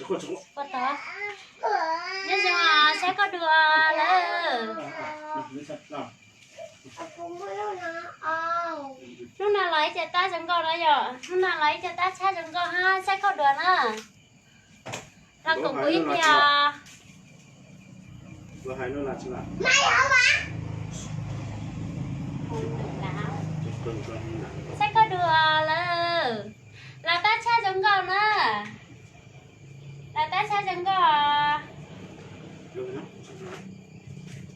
Nyob zoo, saib koj dua lawm. Hnub no los ib co tab zoo nkauj na yom, hnub no los ib co tab tshab zoo nkauj hab, saib koj dua na. Los koom kuv ib pliag. Saib koj dua lawm. Los tab tshab zoo nkauj na. Los tab tshab zoo nkauj.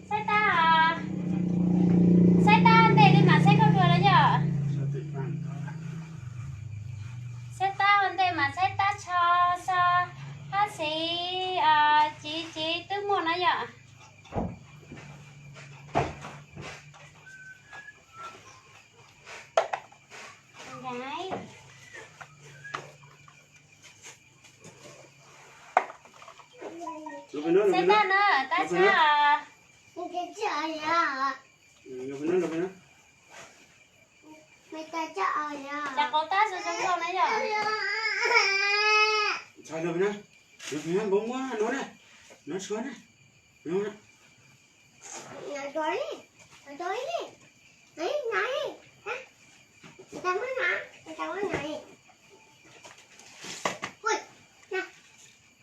Saib tab, saib tab ua ntej li mas saib koj dua los yog. Saib tab ua ntej mas saib tab tsho so, hab xiv, civ civ twb muaj na yom. Saib tab na, tab tshab. Cas qauv tab zoo zoo nkauj na yom.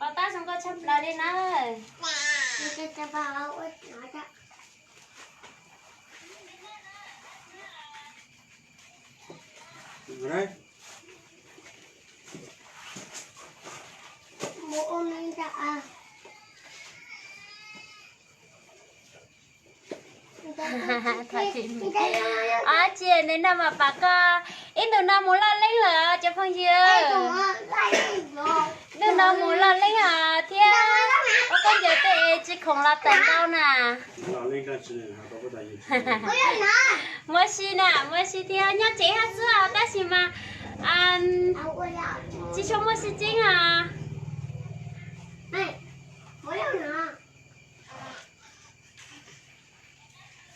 Qauv tab zoo nkauj tshaj plaws li na. Tsis, ntawm no mas pom koj ib ntus no mus loj leeb lawm cov phooj ywg. Ib ntus no mus loj leeb os thiab, ua koj ncaws tej es tsis khoom los tawm ntau na. Muaj si na, muaj si thiab, nyob tsev hab xwb os, tab sis mas tsis tshua muaj si tseeb os.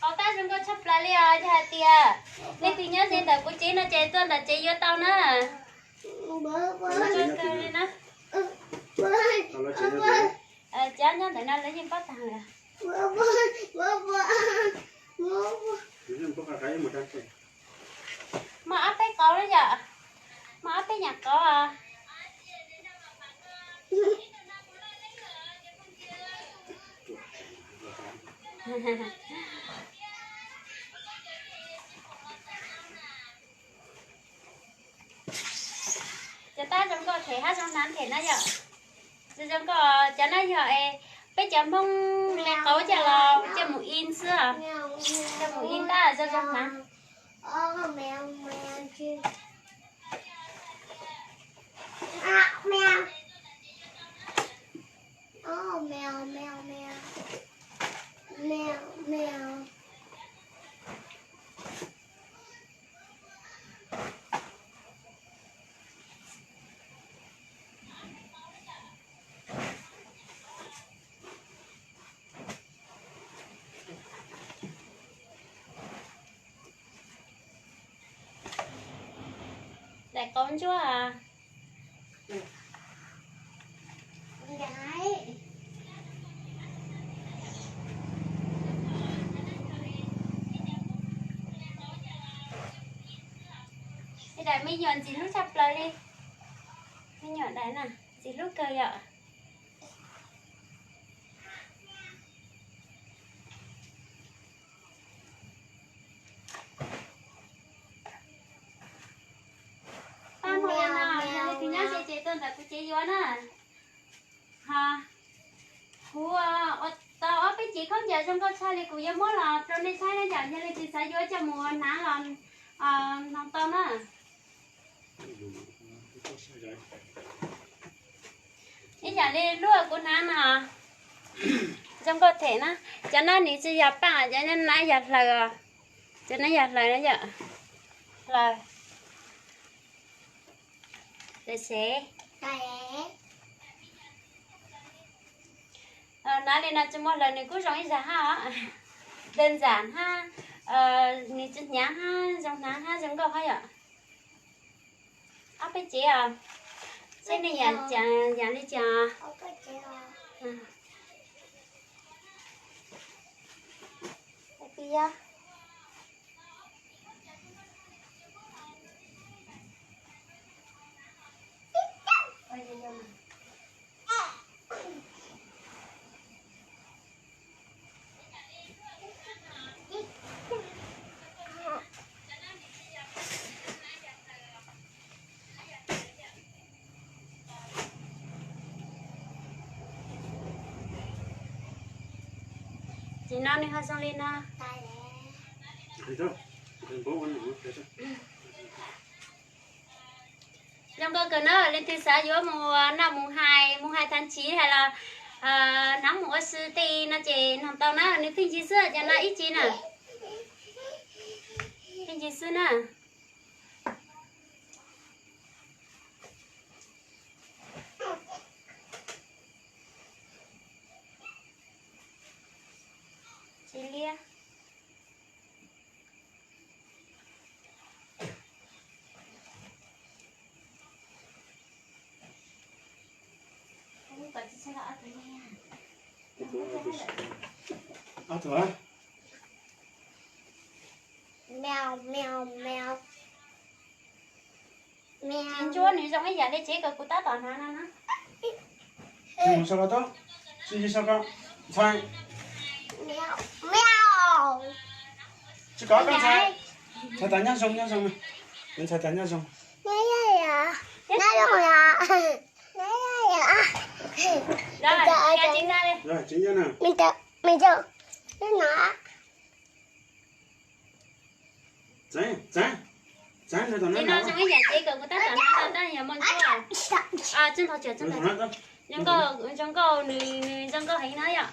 Qauv tab zoo nkauj tshaj plaws li os, yog hais tias leej twg nyob ze ntawm kuv tsev no ces tuaj ntawm tsev yuav tau na. Cov nyob ntawm no lawv yeej paub tag lawm. Muaj ob peb qauv na yom, muaj ob peb nyuam qauv os. Cov tab zoo nkauj them hab zoo hnav them na yom. Zoo zoo nkauj cov na yog es peb cov Hmoob me qauv coj los coj mus in xwb os. Coj mus in tab zoo zoo hnav. Daim qauv ntsuab. Daim me nyuam ntxim hlub tshaj plaws li. Me nyuam daim na, ntxim hlub kawg yom. Pab muaj li no, yog leej twg nyob ze ces tuaj ntawm kuv tsev yuav na. Ho kuv ua tau ob peb cev khaub ncaws zoo nkauj tshaj li kuv yuav muab los rau nej saib na yom, yog leej twg xav yuav coj mus hnav los hnav tau na. Ib yam li lub kuv hnav no, zoo nkauj them na. Cov no nws tsis yog paaj, cov no yog hlaws os. Cov no yog hlaws na yom. Hlaws. Hlaws sev. Hnav li no tsis muaj hlaws nws kuj zoo ib zag hab. Dawb ntxam hab, nws tsis hnyav hab, zoo hnav hab zoo nkauj hab yom. Ob peb cev os. Seb nej yam, yam li cas. Ces no nws ho zoo li no. Zoo nkauj kawg na, leej twg xav yuav mus noj mus hais, mus hais thaj tsib hais los hnub mus ua si tej no ces nug tau na, nws pheej yig xwb, cov no ib ce na. Pheej yig xwb na. Tsis liab. Ob tug a? Tsis ntsuab, nws zoo ib yam li tsev kws kuv tab tom hnav no na. Tsis mus sau ko tub, tsis yig sau ko, ntxhais. Tsis kov koj ntxhais. Ntxhais tas nyob zoo, nyob zoo. Ntxhais tas nyob zoo. Tsis nyob na. Tsev, tsev, tsev, ntawm no zoo ib yam tsev kws kuv tab tom hnav no tab yog muaj ntsuab. Txij nthos tsuam, txij nthos tsuam. Zoo nkauj, zoo nkauj, nws, nws zoo nkauj heev na yom.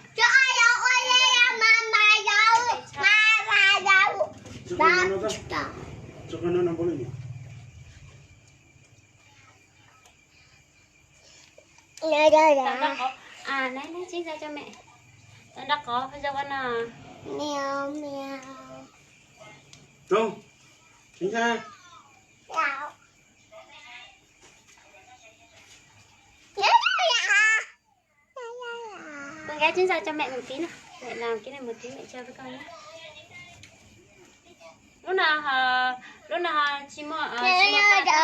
Tau nrab qov, neb, neb tsis ntxhais cov me. Tau nrab qov zoo ua no. Tau, tsis ntxhais. Con gái tsis ntxhais cov me mus tib na. Mẹ làm cái này một tí mẹ cho với con nhé. Lub no, lub no tsis muaj, tsis muaj paj,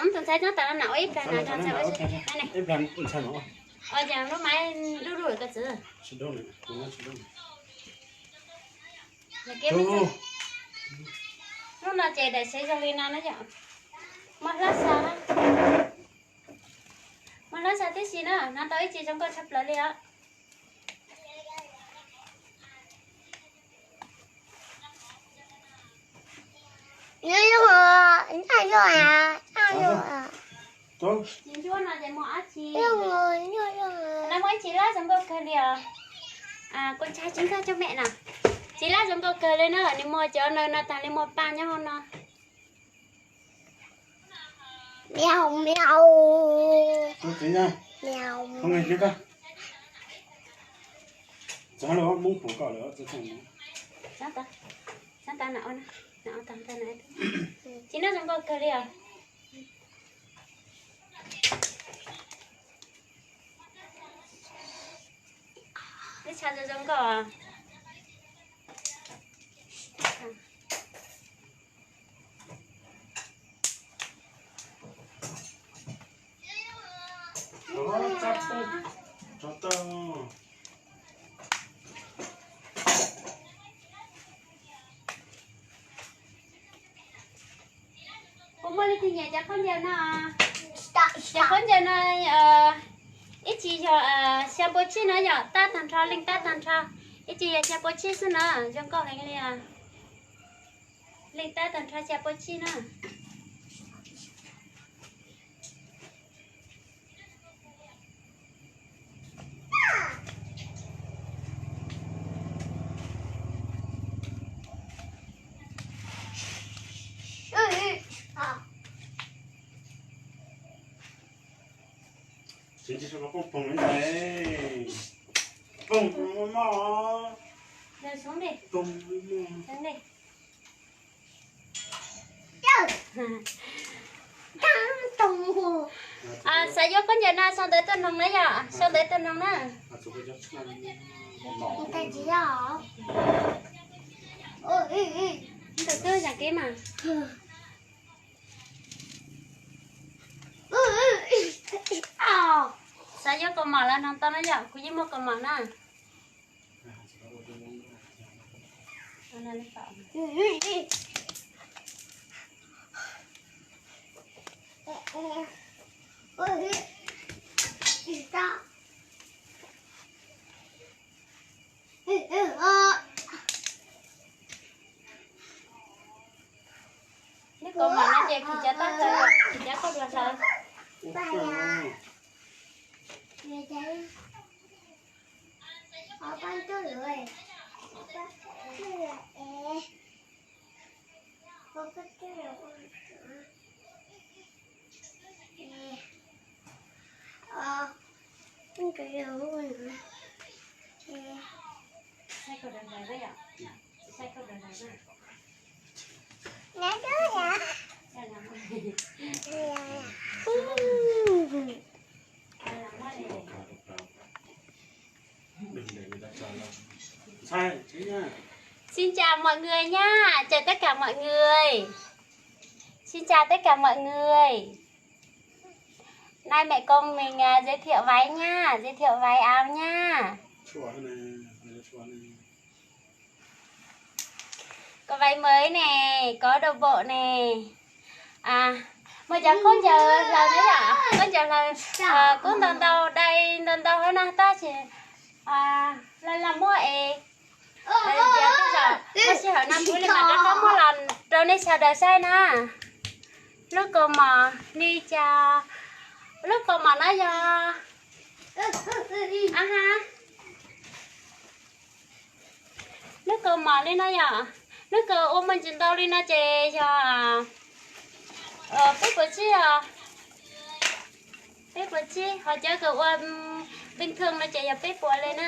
ib tug ntxhais nyob tas no na, ua ib plag na, ib plag ntxhais ua. Ua cas lub maiv lub lub lawm koj txiv. Lub no ces daim sev zoo li no na yom. Muaj hlab xaws, muaj hlab xaws tib si na, hnov tau ib ce zoo nkauj tshaj plaws li os. Tsis ntsuab no ces muaj dab tsi? No muaj ib ce lab zoo nkauj kawg li os. Kuv ntshai tsis nkag cov me na. Ce lab zoo nkauj kawg li na, nws muaj cov no no tag li muaj paj nyob hauv no. Mèo, mèo. Txhob txwv na. Mèo. Không nghe tiếng cơ. Txhob los mub puv kom lawm. Tsis no zoo nkauj kawg li os. Lub tshav zoo zoo nkauj. Puas muaj leej twg nyiam cov khaub ncaws no? Cov khaub ncaws no ib ce yog xya pua tsib no yom, tab tag nrho, leej tab tag nrho. Ib ce yog xya pua tsib xwb na, zoo nkauj heev li. Leej tab tag nrho xya pua tsib na. Tsis ntsis sau ko poob poog li ntawd. Poog mog. Poog mog. Xav yuav khaub ncaws no sau ntawv tuaj noog na yom, sau ntawv tuaj noog na. Ntawm twb yam kev mas. Xav yuav kaus mom los noog tau na yom, kuv yeej muaj kaus mom na. Lub kaus mom no ces kuv cov tab hlawv, kuv cov koj dua hlawv. Xin chào mọi người nha, chào tất cả mọi người. Xin chào tất cả mọi người. Nay mẹ con mình à, giới thiệu váy nha, giới thiệu váy áo nha. Có váy mới nè, có đồ bộ nè. À, muaj cov khaub ncaws hlawv na yom, khaub ncaws hlawv, kub ntau ntau, dai ntau ntau hab na tab sis laj laj muab es, tias tej zaum muaj sij hawm no kuv li mam rov qab muab los rau nej sawv daws saib na. Lub kaus mom li cas, lub kaus mom no yog, aha, lub kaus mom li no yom, lub kaus ua muaj ntsis ntau li no ces yog peb puas tsib os, peb puas tsib, ho cov kws ua bình thường no ces yog peb puas li na.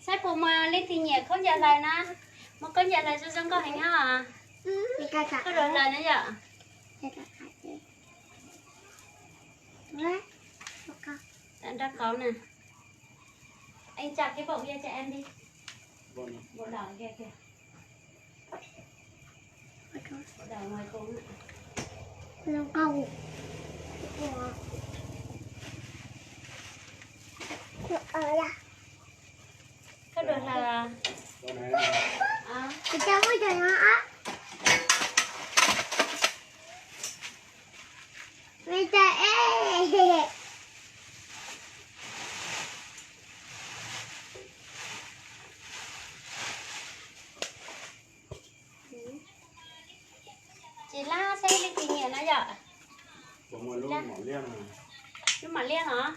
Saib puas muaj leej twg nyiam khaub ncaws hlawv na, muaj khaub ncaws hlawv zoo zoo nkauj heev na. Koj dua hlawv na yom. Nrog qauv na. Anh chào cái bộ kia cho em đi. Bộ đỏ kia kìa. Bộ đỏ ngoài cùng á. Koj dua hlawv. Tsis lab saib leej twg nyiam na yom. Lub mam liab los?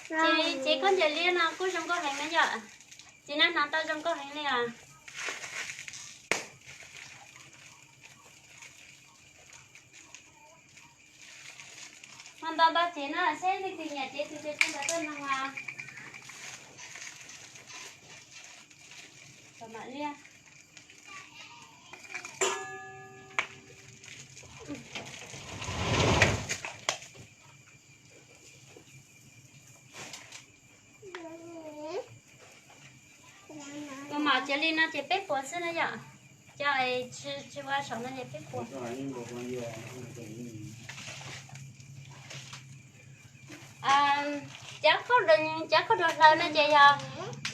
Ces, ces khaub ncaws liab no kuj zoo nkauj heev na yom. Ces nab hnav tau zoo nkauj heev li os. Ho nto ntau cev no saib leej twg nyiam cev twg ces tso ntawv tuaj nug os. Mam liab. Tus mam Cov li no ces peb puas xwb na yom. Cov tsis ua saum no ces peb puas. Cov, cov khaub dua hlaws no ces yog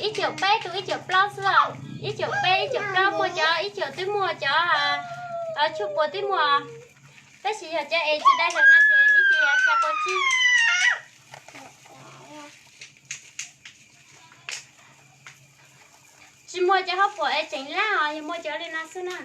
ib caum peb tus ib caum plaub xwb os. Ib caum peb ib caum plaub, muaj cov ib caum twb muaj, cov tshuaj puas twb muaj. Tab sis yog cov es tsis dai hlaws no ces ib ce yog xya pua tsib. Tsis muaj cov hauv paus es tseem lab os, yog muaj cov li no xwb na.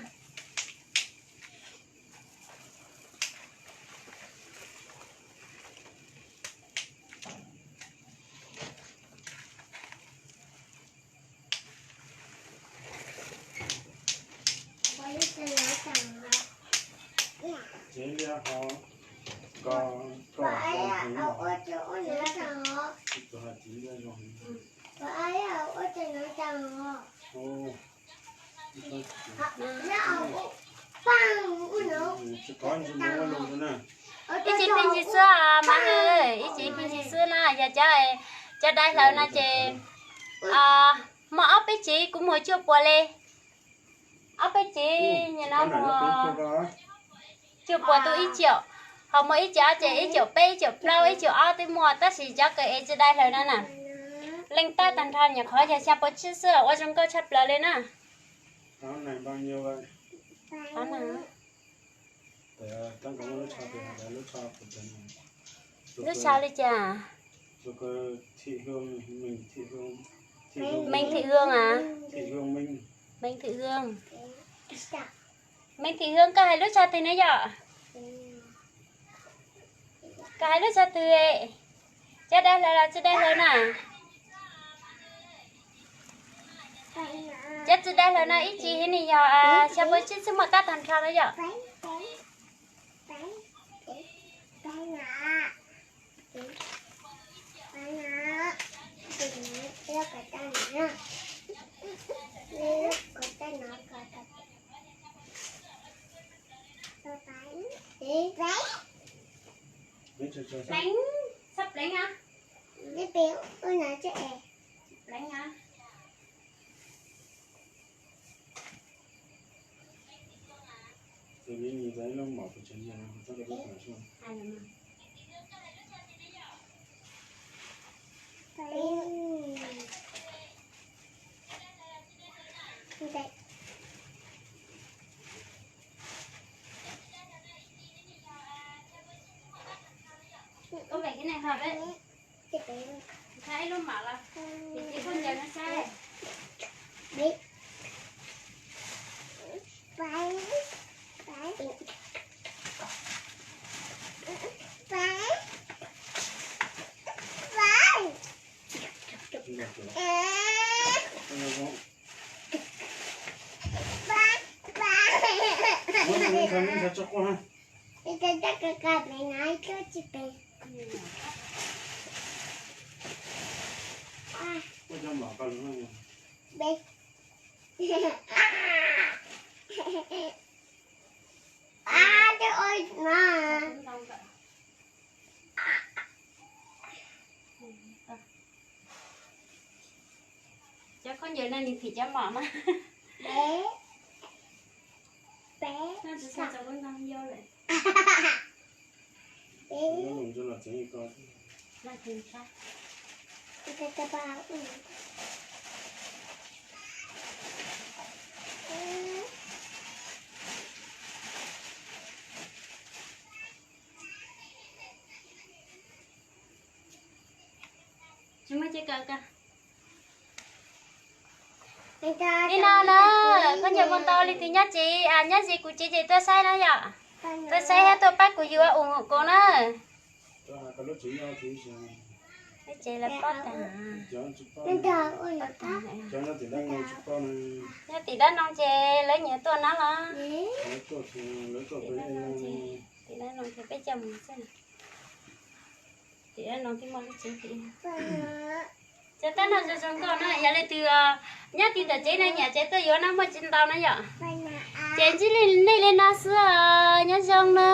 Ib ce pheej ntsis xwb mas, ib ce pheej ntsis xwb na, yog cov, cov dai hlaws no ces muaj ob peb tsev kuv muag cuaj puas li. Ob peb tsev no muag cuaj puas tus ib caum, ho muaj ib caum ob ces ib caum peb ib caum plaub ib caum ob twb muaj, tab sis cov kws es tsis dai hlaws no na, leej tab tag nrho nyuam qhuav yog xya pua tsib xwb los ua zoo nkauj tshaj plaws li na. Lub tsho li cas? Meng Thim Hương a? Meng Thim Hương. Meng Thim Hương, koj hais lub tsho twg ne yom? Koj hais lub tsho twg? Cov dai hlaws los tsis dai hlaws na? Cov tsis dai hlaws no ib ce hev ni yog xya pua tsib xwb, muaj tab tag nrho na yom. Pleev, sab pleev a. Pleev a. Koj ve ib lub mam los, ib khaub ncaws no saib. Cov khaub ncaws no nws phim cov mom na. Li no na, khaub ncaws puas tau li twg nyob tsev, nyob ze kuv tsev ces tuaj saib na yom. Tuaj saib thiab tuaj pab kuv yuav ủng hộ kuv na. Tsev lawv pob tag. Nyob tim dab no ces lawv nyiam tuaj no los. Tim dab no ces peb coj mus xwb. Tim dab no twb muaj lub tsev tim. Cov tab no zoo zoo nkauj na, yog leej twg nyob tim ntawm tsev no nyiam ces tuaj yuav no, muaj tsis ntau na yom. Ces ntsib nej li no xwb, nyob zoo na.